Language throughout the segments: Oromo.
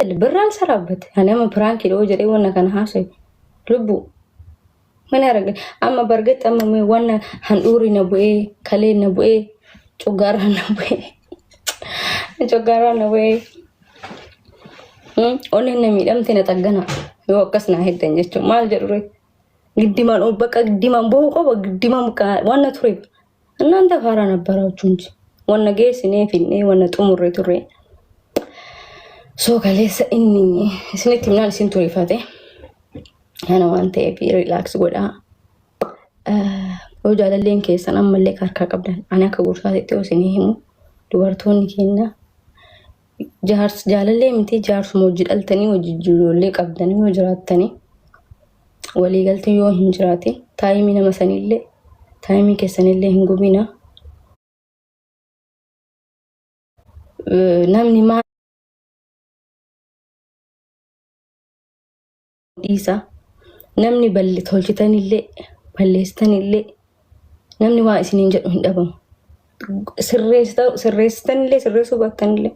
Birraan saraabbate. Ani amma piraankii dhoo jedhee wanna kana haasa'e. Lubbuu. Mana arga amma bargatti amma mee wanna handhuurri na bu'ee, kaleen na bu'ee, coggaarraan na bu'ee. Coggaarraan na bu'ee. Onneen na miidhamte na xaggana. Yoo akkas naa heddan jechuun maal jedhu ree? Giddimaan bakka giddimaan bahuu qaba giddimaan bakka wanna ture. እናንተ ፋራ ነበራችሁ እንጂ wanna geessinee finnee wanna xumurre turre. So kaleessa inni isinitti himnaan isin turifate. Kana waan ta'eef relax godhaa. Yoo jaalalleen keessan ammallee harkaa qabdan ani akka gorsaatitti yoo isinii himu dubartoonni keenya jaalallee miti jaarsuma hojii dhaltanii hojii ijoollee qabdanii yoo jiraattanii waliigaltee yoo hin jiraatin time nama sanillee time keessanillee hin gubina. Namni maal dhiisa. Namni balle tolchitanillee balleessitanillee namni waa isiniin jedhu hin dhabamu. Sirreessitanillee sirreessuu baattanillee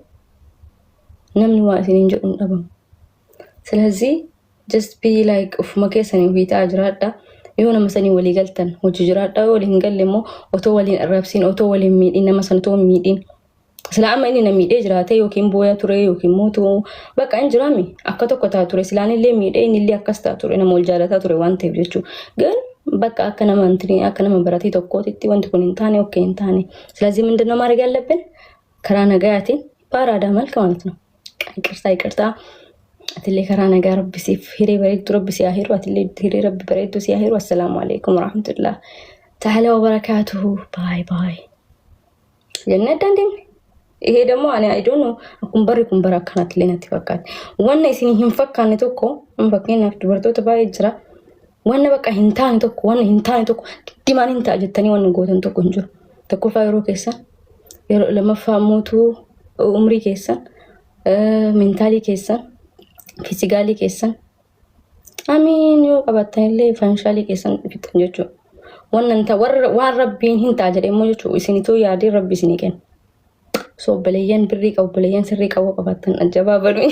namni waa isiniin jedhu hin dhabamu. ስለዚህ just be like ufuma keessanii ofii ta'aa jiraadha. Yoo nama sanii walii galtan hojii jiraadha. Yoo walii hin galle immoo otoo waliin arrabsiin otoo waliin miidhiin nama sana otoo hin miidhiin. Silaa amma inni na miidhee jiraate yookiin booya ture yookiin mootu bakka hin jiraami akka tokko ta'a ture silaan illee miidhee inni illee akkas ta'a ture nama wal jaalataa ture waan ta'eef jechuudha. Gan bakka akka nama intini akka nama baratii tokkootitti wanti kun hin taane okay hin taane. ስለዚህ ምንድን ነው ማድረግ ያለብን? karaa nagayaatiin በአራዳ መልክ ማለት ነው። ይቅርታ ይቅርታ atillee karaa nagaa rabbi siif hiree bareeddu rabbi si haa hiru atillee hiree rabbi bareeddu si haa hiru. Assalaamu alaikum warahmatullah ta'ala wabarakaatuhu bye bye jennee addaan deemne. ይሄ ደግሞ ani I don't know akkuma barri kun bara akkanaatti illee natti fakkaate. Wanna isin hin fakkaanne tokko fakkeenyaaf dubartoota baay'ee jira. Wanna bakka hin taane tokko wanna hin taane tokko giddimaan hin ta'a jettanii wanna gootan tokko hin jiru. Tokkoffaa yeroo keessan yeroo lammaffaa mootuu umrii keessan mental keessan physical keessan amiin yoo qabaattan illee financial keessan fixan jechuudha. Wannan warra waan rabbiin hin ta'a jedhee immoo jechuudha isinituu yaadee rabbi isinii kenna. So obboleeyyan birrii qabu obboleeyyan sirrii qabu qabaattan ajjabaa badu.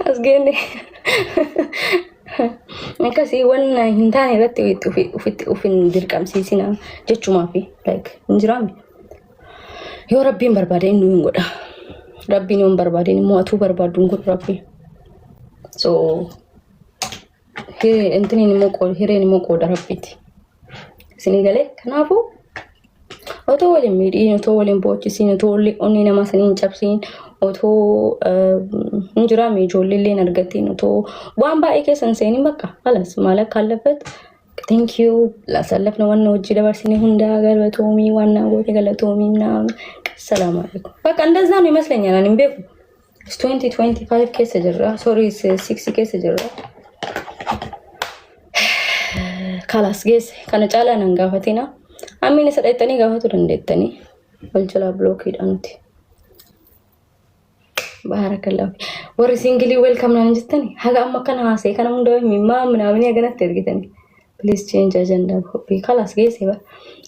As geenne. Akkasii wanna hin taane irratti ofitti of hin dirqamsiisina jechumaafi like hin jiraame. Yoo rabbiin barbaade inni hin godha. Rabbiin yoo hin barbaadin immoo atuu barbaaddu hin godhu rabbiin. So intiniin immoo hireen immoo qooda rabbiiti. Isinii galee kanaafuu otoo waliin miidhiin otoo waliin boochisiin otoo onnee namaa sanii hin cabsiin otoo hin jiraame ijoollee illee hin argatiin otoo waan baay'ee keessa hin seenin bakka halas maal akka አለበት thank you ላሳለፍነው ዋና hojii dabarsine hundaa galatoomii ዋና goote galatoomii ምናምን ሰላም አለይኩም በቃ እንደዛ ነው ይመስለኛል። ani hin beeku 2025 keessa jirra sorry 6 keessa jirra kalas geesse kana caalaa nan gaafatina ammiin isa dheettanii gaafatu dandeettanii wal jalaa blockiidha nuti. Baarakallahu. Warri single welcome naan jettani haga amma akkana haasa'e kana hunda mimmaa ምናምን haganatti ergitani. Please change agenda qophii kalas geesse ba.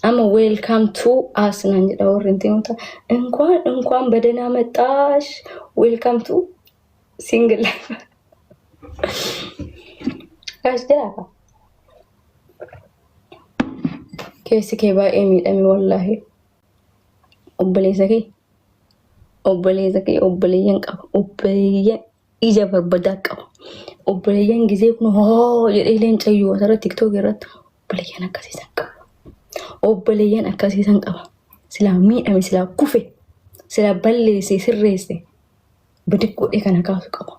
Amma welcome to us naan jedha warri intinoota እንኳን እንኳን በደህና መጣሽ welcome to single life. Kaas jiraata. Keessi kee baay'ee miidhame wallaahi. Obboleessa kee obboleessa kee obboleeyyan qaba. Obboleeyyan ija barbadaa qaba. Obboleeyyan gizee kun hoo jedhee leenca iyyuu asirra TikTok irratti obboleeyyan akkasiisan qaba. Obboleeyyan akkasiisan qaba. Silaa miidhame silaa kufe silaa balleesse sirreesse bidig godhee kana kaasu qaba.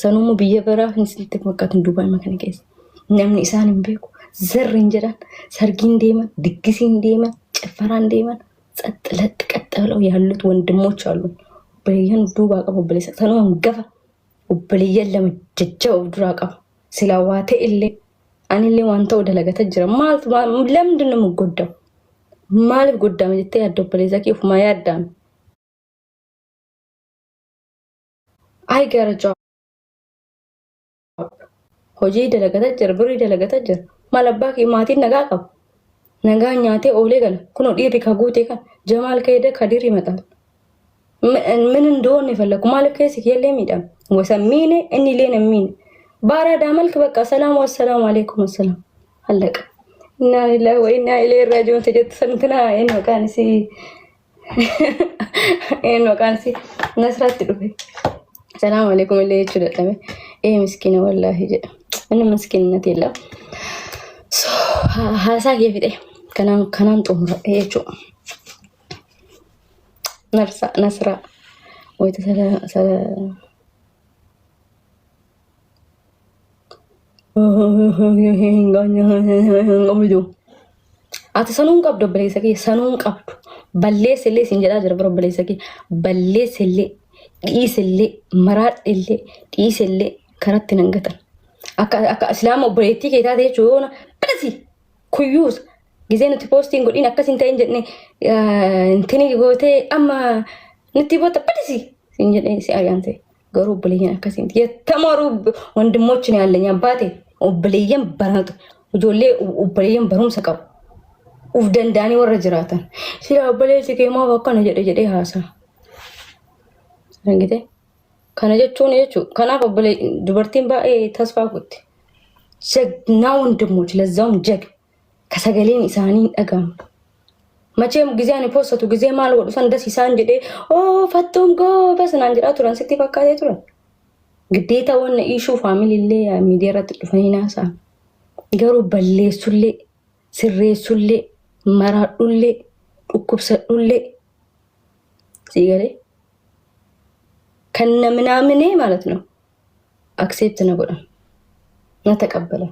Sanuummoo biyya biraa hin sitti fakkaatu Dubaay kana keessa. Namni isaan hin beeku. Zarri hin jedhan, sargiin deeman, diggisiin deeman, ጭፈራን deeman, ጸጥ ለጥ ቀጥ ብለው ያሉት ወንድሞች አሉ። Obboleeyyan duubaa qabu obboleessa sanuu hangafa obboleeyyan lama jajjaba of duraa qaba. Silaa waa ta'e illee anillee waan ta'u dalagata jira. Maaltu ለምንድን ነው የምጎዳው? Maaliif goddaama jettee yaadda obboleessa kee ofumaa yaaddaame? I got a job. Hojii dalagata jira, birrii dalagata jira. Maal abbaa kee maatiin nagaa qaba. Nagaa nyaatee oolee gala. Kunoo dhiirri ka guutee kan Jamaal ka hidhe Kadir ይመጣል. ምን እንደሆነ የፈለኩ maaliif keessi kiyyallee miidhame ወሰን miine inni illee nan miine በአራዳ መልክ በቃ ሰላም ወሰላም አለይኩም ወሰላም አለቀ። ኢና ሊላሂ ወኢና ኢለይሂ ራጂዑን ተጀቱ ሰንትና inni maqaan isii inni maqaan isii Nasraatti dhufe. Salaam alaikum illee jechuu dadhabe. Ee miskiina wallaahi jedha. Inni miskiinatti illa. So haasaa kee fixe kanaan kanaan xumuradhe jechuudha. Narsa Nasraa wayita sala sala qabdu. Ati sanuu hin qabdu obboleessa kiyya sanuu hin qabdu. Balleessa illee siin jedhaa jira bara obboleessa kiyya. Balleessa illee dhiisa illee maraadha illee dhiisa illee karatti nan gatan. Akka akka islaama obboleettii kee taate jechuun yoona badasi kuyyuus gizee nuti poostiin godhin akkas hin ta'in jenne intini gootee amma nutti boota badasi siin jedhee si ari'aan ta'e. Garuu obboleeyyan akkasii miti. የተማሩ ወንድሞች ነው ያለኝ አባቴ። Obboleeyyan baratu ijoollee obboleeyyan barumsa qabu. Uf danda'anii warra jiraatan. Sila obboleessi kee maaf akkana jedhe jedhee haasa'a. Argitee? Kana jechuun jechuudha. Kanaaf obbolee dubartiin baay'ee tasfaa kutti. ጀግና ወንድሞች ለዛውም ጀግ ከሰገሌን isaanii hin dhaga'amu. Macheem gizee ani poostatu gizee maal godhu san das isaan jedhee oo fattuun goobas naan jedhaa turan sitti fakkaatee turan. Giddeeta wanna ishuu faamilii illee miidiyaa irratti dhufanii naasa'an. Garuu balleessullee sirreessullee maraadhullee dhukkubsadhullee sii galee ከነ ምናምኔ ማለት ነው አክሴፕት na godhan na ተቀበለን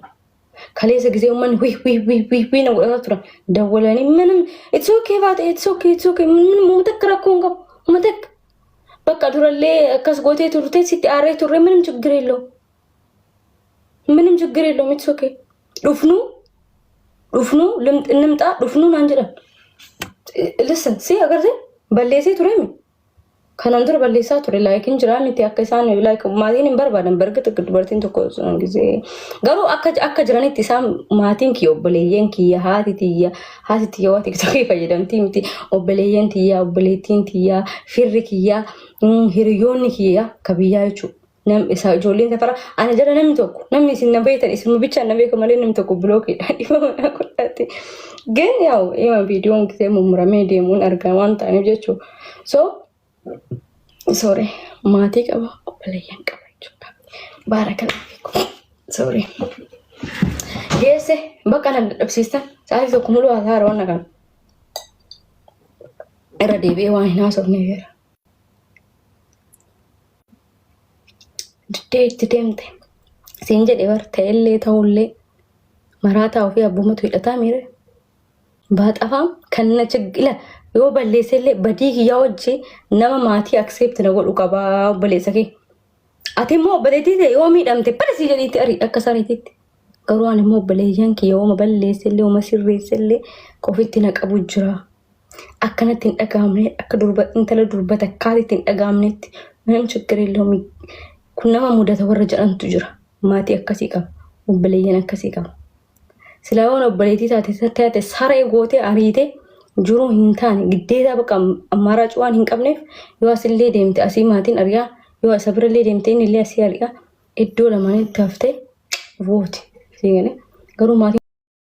kaleessa gisee uummanni wi wi wi wi wi na godhataa turan dawwalanii ምንም it's okay baate it's okay it's okay ምንም uummata akka rakkoo hin qabu uummata akka bakka durallee akkas gootee turte sitti aaree turre ምንም ችግር የለውም ምንም ችግር የለውም it's okay dhufnu dhufnu እንምጣ dhufnu naan jedhan listen si agarte balleessee turemi Kanaan dura balleessaa ture laakiin jiraa miti akka isaan like maatiin hin barbaadan bargita dubartiin tokko gisee garuu akka akka jiranitti isaan maatiin kiyya obboleeyyan kiyya haati tiyya waa tiktokii fayyadamtii miti obboleeyyan tiyya obboleettiin tiyya firri kiyya hiriyoonni kiyya ka biyyaa jechuudha. Nam isa ijoolleen safara ana jala namni tokko namni isin na beektan isin bichaan na beeka malee namni tokko bilookiidha dhiifama na godhate. ግን ያው ima viidiyoon gisee mummuramee deemuun argaa waan ta'aniif jechuudha. So sorry maatii qaba obboleeyyan qaba jechuudha. Baarakallahu fiikum. Sorry. Geesse bakka na dadhabsiistan sa'aatii tokko muluu haasaa waan kana. Irra deebi'ee waan hin haasofne jira. Diddee itti deemte. Siin jedhe bar ta'ellee ta'ullee maraataa ofii abbumatu hidhataa miire. Baaxafaam kan na ila yoo balleessellee badii kiyyaa wajji nama maatii accept na godhu qabaa obboleessa kee. Ati immoo obboleettii ta'e yoo miidhamte badasii jedhiitti ari akka sariititti. Garuu ani immoo obboleeyyan kiyya yooma balleessellee yooma sirreessellee ofitti na qabu jira. Akkanatti hin dhaga'amne akka durba intala durba takkaatitti hin dhaga'amnetti ምንም ችግር የለውም kun nama mudata warra jedhantu jira. Maatii akkasii qaba. Obboleeyyan akkasii qaba. Silaa yoon obboleettii taate taate saree gootee ariitee jiruu hin taane giddeetaa bakka ammaaraacii waan hin qabneef yoo asillee deemte asii maatiin ari'aa yoo isa birallee deemte inni illee asii ari'aa iddoo lamaanitti haftee vooti. Garuu maatiin